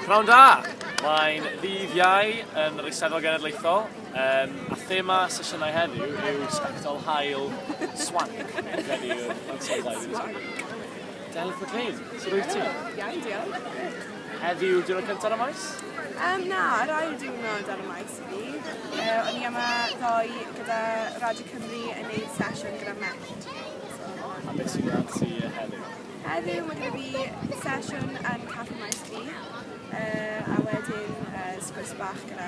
Pnawn da! Mae'n ddydd Iau yn yr Eisteddfod Genedlaethol um, a thema sesiynau heddiw yw sbectol hael swank, fi'n credu yw'r ansoddair i ddisgrifio. Delyth McLean, sut wyt ti? Iawn, diolch. Heddiw diwrnod cyntaf ar y maes? Na, yr ail diwrnod ar y maes i fi. O'n i yma ddoe gyda Radio Cymru yn neud sesiwn gyda Met. A beth sy'n mynd ti heddiw? Heddiw mae gyda fi sesiwn yn Caffi Maes B, a wedyn sgwrs bach gyda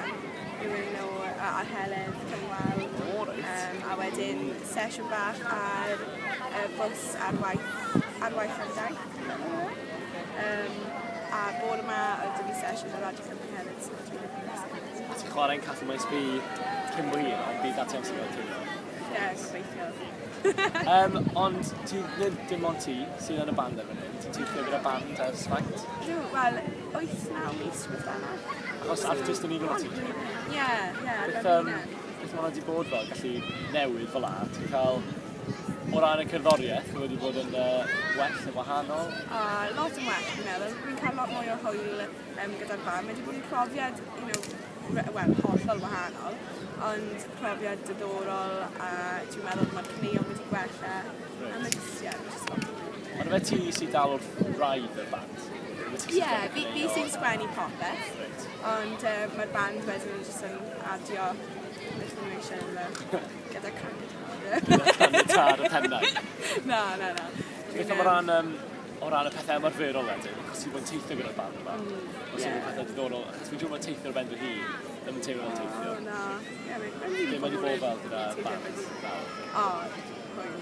rhywun o ar Heledd Cynwal. O reit. A wedyn sesiwn bach ar y bws ar waith, ar waith ar daith. A bore 'ma oedd 'da fi sesiwn ar Radio Cymru hefyd, so dwi'n rili brysur. A ti'n chwarae'n Caffi Maes B cyn bo hir, ond bydd 'da ti amser i gael cinio. Ie, gobeithio. Um, ond ti, nid dim ond ti sydd yn y band erbyn hyn, ti'n teithio gyda band ers faint? Dw, wel, 8-9 mis rhywbeth fel 'na. Achos artist yn unig ti? Ie, ie. Beth, beth mae hwnna wedi bod fel, gallu newid fel la, ti'n cael, o ran y cerddoriaeth, mae wedi bod yn well yn wahanol? Lot yn well, fi'n meddwl. Fi'n cael lot mwy o hwyl gyda'r band. Mae wedi bod yn profiad, you know, wel, hollol wahanol, ond profiad diddorol a dwi'n meddwl mae'r caneuon wedi gwella right. a mae jyst, yeah, jyst lot o Ond efe ti sy'n dal wrth wraidd y band? Ie, yeah, fi sy'n sgwennu popeth, right. Ond mae'r band wedyn yn jyst yn adio beth maen nhw eisiau ynddo, gyda can gitar. Gyda can gitar y pennau? Na, na, na. Beth am o ran, o ran y pethau ymarferol wedyn, achos ti'n bod yn teithio gyda'r band yma, Os yw'n pethau diddorol, achos fi'n siŵr mae teithio ar ben dy hun, ddim yn teimlo fel teithio. O, na. Ie, mae'n Be mae wedi bod fel gyda band nawr? O, hwyl.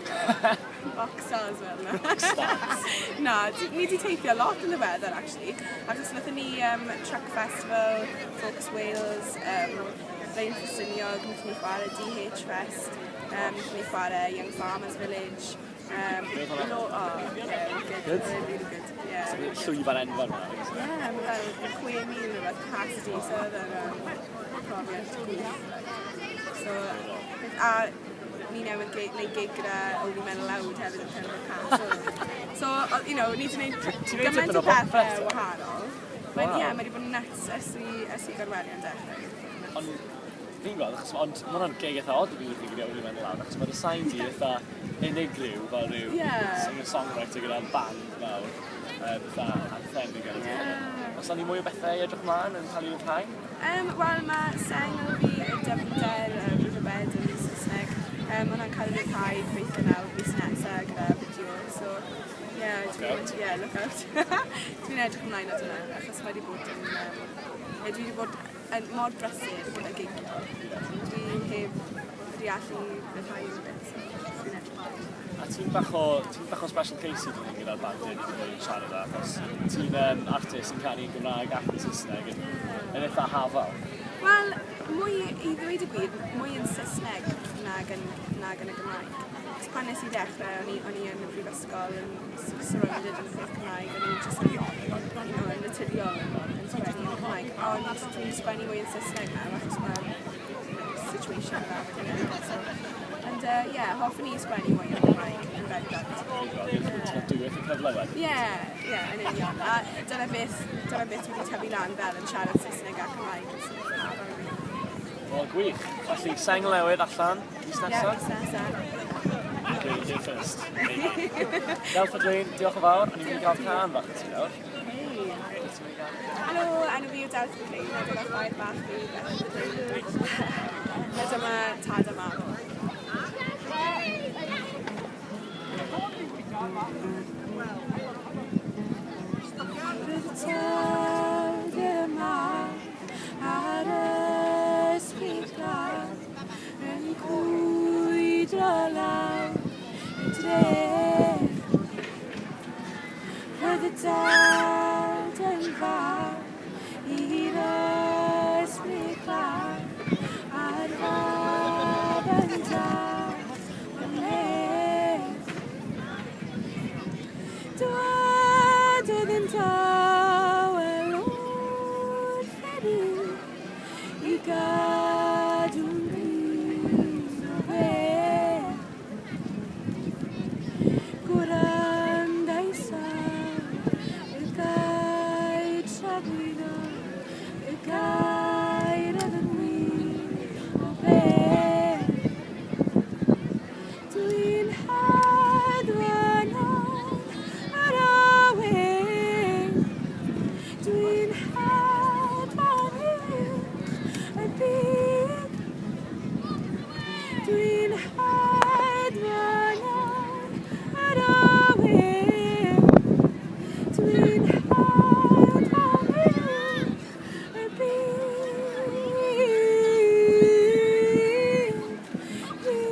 Rockstars fel 'na. Rockstars. Na, ni wedi teithio lot yn ddiweddar actually, achos wnaethon ni Truck Festival, Focus Wales, Blaen Ffestiniog, wnaethon ni chwarae DH Fest, wnaethon ni chwarae Young Farmers Village. Be oedd hwnna? No, oh, yeah, really good. Good? Really, really good, yeah. So, llwyfan enfawr yma. Yeah, mae fel 6,000 rhywbeth capacity, so oedd e'n profiad gwych. So, a ni newydd gwneud gig gyda Only Men Aloud hefyd yn Penrhyn Castle. So, you know, ni wedi gwneud gymaint o pethau wahanol. Mae'n, yeah, mae wedi bod yn nuts ers i gorwelion dechrau. Ond fi'n gweld, achos ond mae hwnna'n gig eitha odd i fi wedi gyda Only Men Aloud, achos mae'r sain di eitha unigryw fel rhyw singer-songwriter gyda band mawr, fatha anthemig ar y diwedd. Oes 'na mwy o bethau i edrych mlaen yn cael ei ryddhau? Wel, mae sengl fi, Y Dyfnder, Riverbed yn Saesneg, mae hwnna'n cael ei ryddhau gobeithio nawr fis nesa gyda fideo, so yeah, look out. Yeah, look out. Dwi'n edrych ymlaen at hwnna, achos mae wedi bod yn, dwi wedi bod yn mor brysur gyda gigio. Dwi heb wedi allu ryddhau unrhyw beth, so dwi'n edrych ymlaen. A ti'n bach o, ti'n bach o special case i dyn gyda'r band ni wedi bod yn siarad â, achos ti'n artist sy'n canu yn Gymraeg ac yn Saesneg yn, yn eitha hafal. Wel, mwy, i ddweud y gwir, mwy yn Saesneg nag yn, nag yn y Gymraeg. Achos pan nes i ddechrau, o'n i, o'n i yn y brifysgol yn surrounded yn y peth Cymraeg, o'n i'n just, you know, yn naturiol yn sgwennu yn Gymraeg. Ond dwi'n sgwennu mwy yn Saesneg nawr, achos mae'r situation yna wedi newid. So, ond yeah, hoffwn i sgwennu mwy yn Gymraeg yn bendant. Ti'n dwywaith y cyfle wedyn. Ie, ie, yn union. A dyna beth, dyna beth wedi tyfu lan fel yn siarad Saesneg a Cymraeg. Wel, gwych. Felly, sengl newydd allan mis nesaf? Ie, mis nesaf. Okay, you first. Delyth McLean, diolch yn fawr. O'n i'n mynd i gael cân bach i ti nawr. Hey. Helo, enw fi yw Delyth McLean a dyma chwaer bach fi, Beth McLean. A dyma tad a mam. Roedd y tad yma ar ysbryd glân yn crwydro lawr y dref. Roedd y dad yn fab i'r ysbryd glân a'r fab yn dad o nef. Dwedodd yn tawel wrth yr i gadw'n glir o fe. Gwrandais ar y gair tragwyddol. Gair oedd yn wir o beth. Dwi'n hedfan ar yr awyr. Dwi'n hedfan uwch y byd. Dwi'n hedfan ar yr awyr. Dwi'n hedfan uwch y byd. Byd.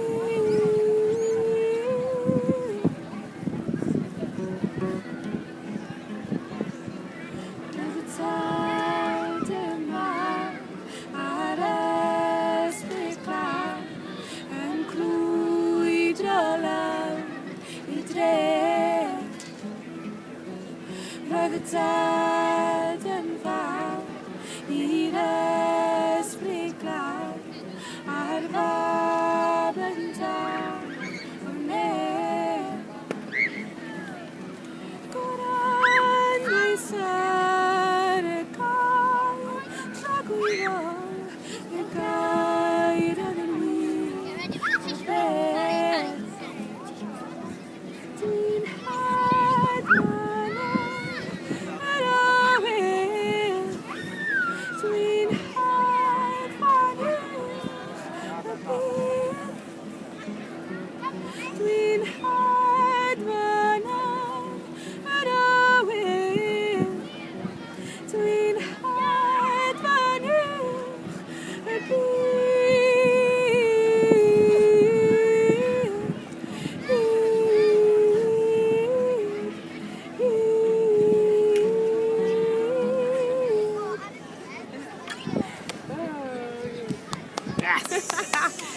Roedd y Tad yma a'r Ysbryd Glân yn crwydro lawr i dre. Roedd y Tad yn fab i'r Ysbryd Glân a'r Fab yn dad o nef. Gwrandais ar y gair tragwyddol, y gair oedd yn wir o beth. Dwi'n hedfan ar yr awyr. Dwi'n hedfan uwch y byd. Dwi'n hedfan ar yr awyr. Dwi'n hedfan uwch y byd. Byd. Byd. Yes!